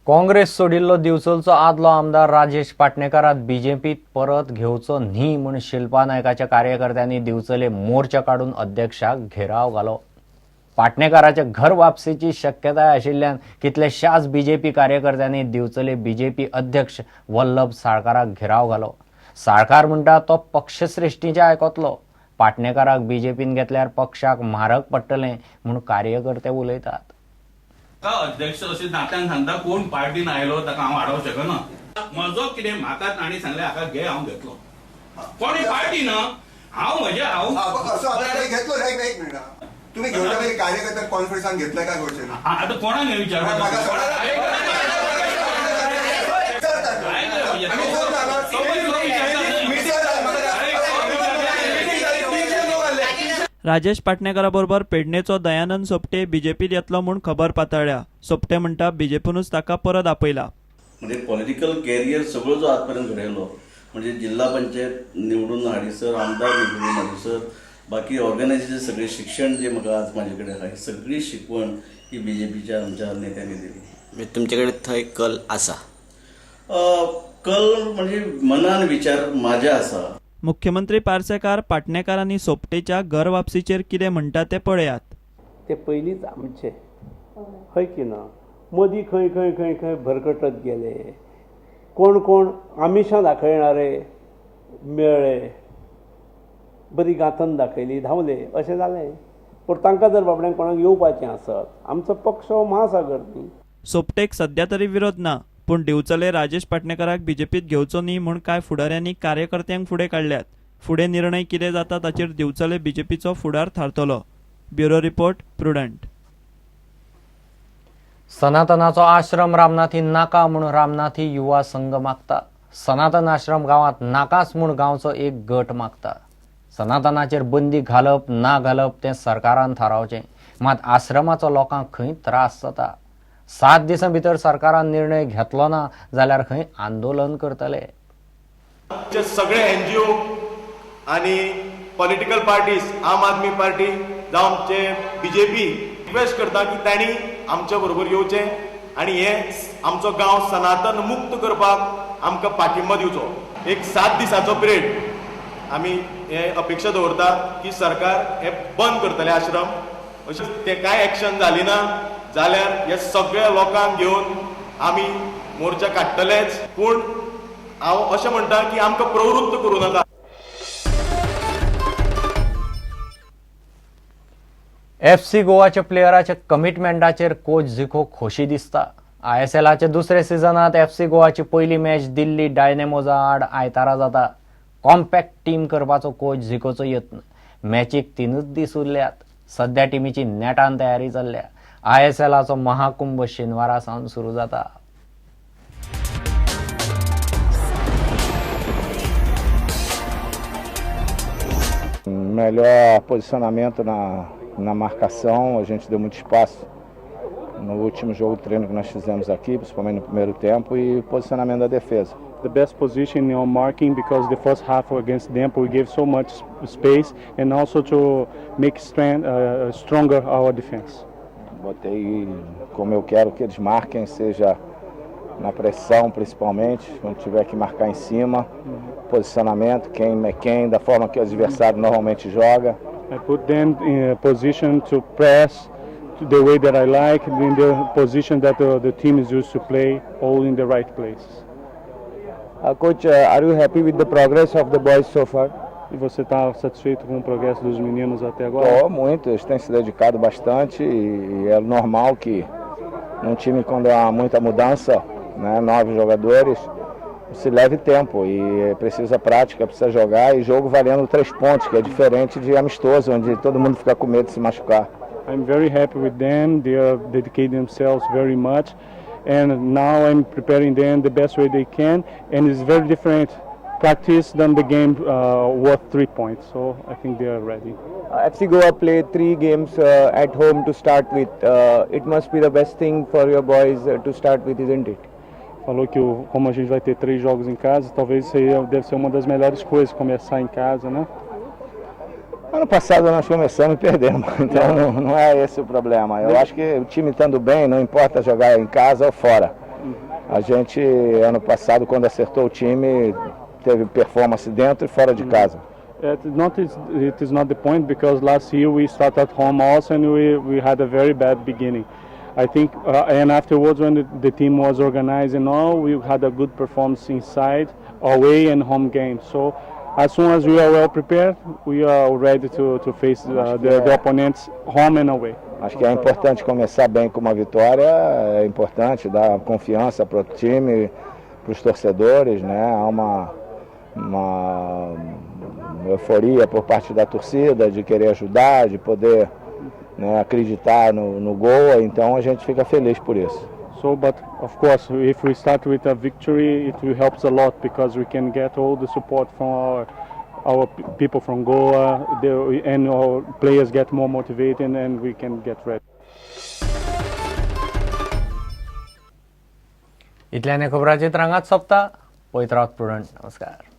काँग्रेस सोडिल्लो दिवचलचो आदलो आमदार राजेश पाटणेकाराक बीजेपीत परत घेवचो न्ही म्हूण शिल्पा नायकाच्या कार्यकर्त्यांनी दिवचले मोर्चा काडून अध्यक्षाक घेराव घालो. पाटणेकाराच्या घर वापसीची शक्यताय आशिल्ल्यान कितलेशाच बीजेपी कार्यकर्त्यांनी दिवचले बीजेपी अध्यक्ष वल्लभ साळकाराक घेराव घालो. साळकार म्हणटा तो पक्षश्रेश्ठींचें आयकतलो. पाटणेकाराक बीजेपीन घेतल्यार पक्षाक म्हारग पडटलें म्हूण कार्यकर्ते उलयतात. अध्यक्ष अशें नात्यान सांगता, कोण पार्टीन आयलो ताका हांव आडोवंक शकना. म्हजो कितें म्हाका तांणी सांगलें हाका घे, हांव घेतलो. कोणी पार्टी ना, हांव म्हजे हांव घेतलो. एक मिनिट, तुम्ही घेवच्या कार्यकर्त्यांक कॉन्फिडन्सान घेतलाय काय घेवचे ना? आतां कोणाक हें विचारपाक? राजेश पाटणेकाराबरोबर पेडणेचो दयानंद सोपटे बीजेपीत येतलो म्हूण खबर पातळ्ळ्या. सोपटे म्हणटा बीजेपीनूच ताका परत आपयला. म्हणजे पॉलिटिकल कॅरियर सगळो जो आजपर्यंत घडयलो, म्हणजे जिल्हा पंचायत निवडून हाडीसर, आमदार निवडून हाडीसर, बाकी ऑर्गनायझेशन सगळे शिक्षण जे म्हाका आज माझे कडेन आहा, ही सगळी शिकवण ही बीजेपीच्या आमच्या नेत्यांनी दिली. तुमचे कडेन थंय कल आसा? कल म्हणजे मनान विचार माझ्या आसा. मुख्यमंत्री पार्सेकार पाटणेकार आनी सोपटेच्या घर वापसीचेर कितें म्हणटा तें पळयात. ते पयलींच आमचे हय की ना, मदीं खंय खंय खंय खंय भरकटत गेले, कोण कोण आमिशां दाखयणारे मेळ्ळे, बरी गांथन दाखयली, धांवले, अशें जालें. पूण तांकां जर बाबड्यांक कोणाक येवपाचें आसत, आमचो पक्ष हो महासागर न्ही. सोपटेक सद्या तरी विरोध ना, पूण दिवचले राजेश पाटणेकाराक बीजेपीत घेवचो न्ही म्हूण कांय फुडाऱ्यांनी कार्यकर्त्यांक फुडें काडल्यात. फुडें निर्णय कितें जाता ताचेर दिवचले बीजेपीचो फुडार थारतलो. Bureau report, Prudent. सनातनाचो आश्रम रामनाथी नाका म्हूण रामनाथी युवा संघ मागता. सनातन आश्रम गांवांत नाकाच म्हूण गांवचो एक गट मागता. सनातनाचेर बंदी घालप ना घालप तें सरकारान थारावचें, मात आश्रमाचो लोकांक खंय त्रास जाता. 7 दिसां भितर सरकारान निर्णय घेतलो ना जाल्यार खंय आंदोलन करतले. सगळे एनजीओ आनी पॉलिटिकल पार्टीज, आम आदमी पार्टी जावं आमचे बीजेपी रिक्वेस्ट करता की तांणी आमच्या बरोबर येवचें आनी हे आमचो गांव सनातन मुक्त करपाक आमकां पाठिंबो दिवचो. एक 7 दिसाचो पिरियड आमी हे अपेक्षा दवरता की सरकार हे बंद करतले आश्रम. अशें ते कांय एक्शन जाली ना जाल्यार हे सगळ्या लोकांक घेवन आमी मोर्चा काडटलेच. पूण हांव अशें म्हणटा की आमकां प्रवृत्त करूं नाका. एफसी गोवाच्या प्लेयराच्या कमिटमेंटाचेर कोच झिको खोशी दिसता. आयएसएलाच्या दुसऱ्या सिजनात एफसी गोवाची पयली मॅच दिल्ली डायनेमोजा आड आयतारा जाता. कॉम्पॅक्ट टीम करपाचो कोच झिकोचो यत्न. मॅचीक 3 दीस उरल्यात. सध्या टिमीची नेटान तयारी चल्ल्या. आयएसएलाचो महाकुंभ शेनवारा सावन सुरू जाता. Melhor posicionamento na marcação, a gente deu muito espaço no último jogo de treino que nós fizemos aqui, principalmente no primeiro tempo, e posicionamento da defesa. The best position on marking, because the first half against Dempo we gave so much space, and also to make stronger our defense. Botei como eu quero que eles marquem, seja na pressão principalmente, quando tiver que marcar em cima, posicionamento, quem é quem, da forma que o adversário normalmente joga. I put them in a position to press the way that I like, in the position that the team is used to play, all in the right place. Coach, are you happy with the progress of the boys so far? E você está satisfeito com o progresso dos meninos até agora? Estou muito, eles têm se dedicado bastante e é normal que num time quando há muita mudança, né, 9 jogadores, se leve tempo e precisa prática, precisa jogar, e jogo valendo 3 pontos, que é diferente de amistoso, onde todo mundo fica com medo de se machucar. I'm very happy with them. They are dedicating themselves very much, and now I'm preparing them the best way they can, and it's very different practice than the game worth 3 points, so I think they are ready. FC Goa played 3 games at home to start with. It must be the best thing for your boys to start with, isn't it? Falou que como a gente vai ter 3 jogos em casa, talvez isso aí deve ser uma das melhores coisas, começar em casa, né? Ano passado nós começamos e perdemos, então não é esse o problema. Eu acho que o time estando bem, não importa jogar em casa ou fora. A gente, ano passado, quando acertou o time, teve performance dentro e fora de casa. It is not the point because last year we started at home also and we had a very bad beginning. I think, and afterwards when the team was organized and all, we had a good performance inside, away and home game. So as soon as we are well prepared, we are ready to face the opponents home and away. Acho que é importante começar bem com uma vitória, é importante dar confiança para o time, para os torcedores, né? Há uma euforia por parte da torcida de querer ajudar, de poder, né, acreditar no Goa, então a gente fica feliz por isso. So, but of course, if we start with a victory, it will help a lot because we can get all the support from our people from Goa, and our players get more motivated, and we can get ready. इतल्याने खबरांचे रंगात सोंपता. पळयत रावात prudent. नमस्कार.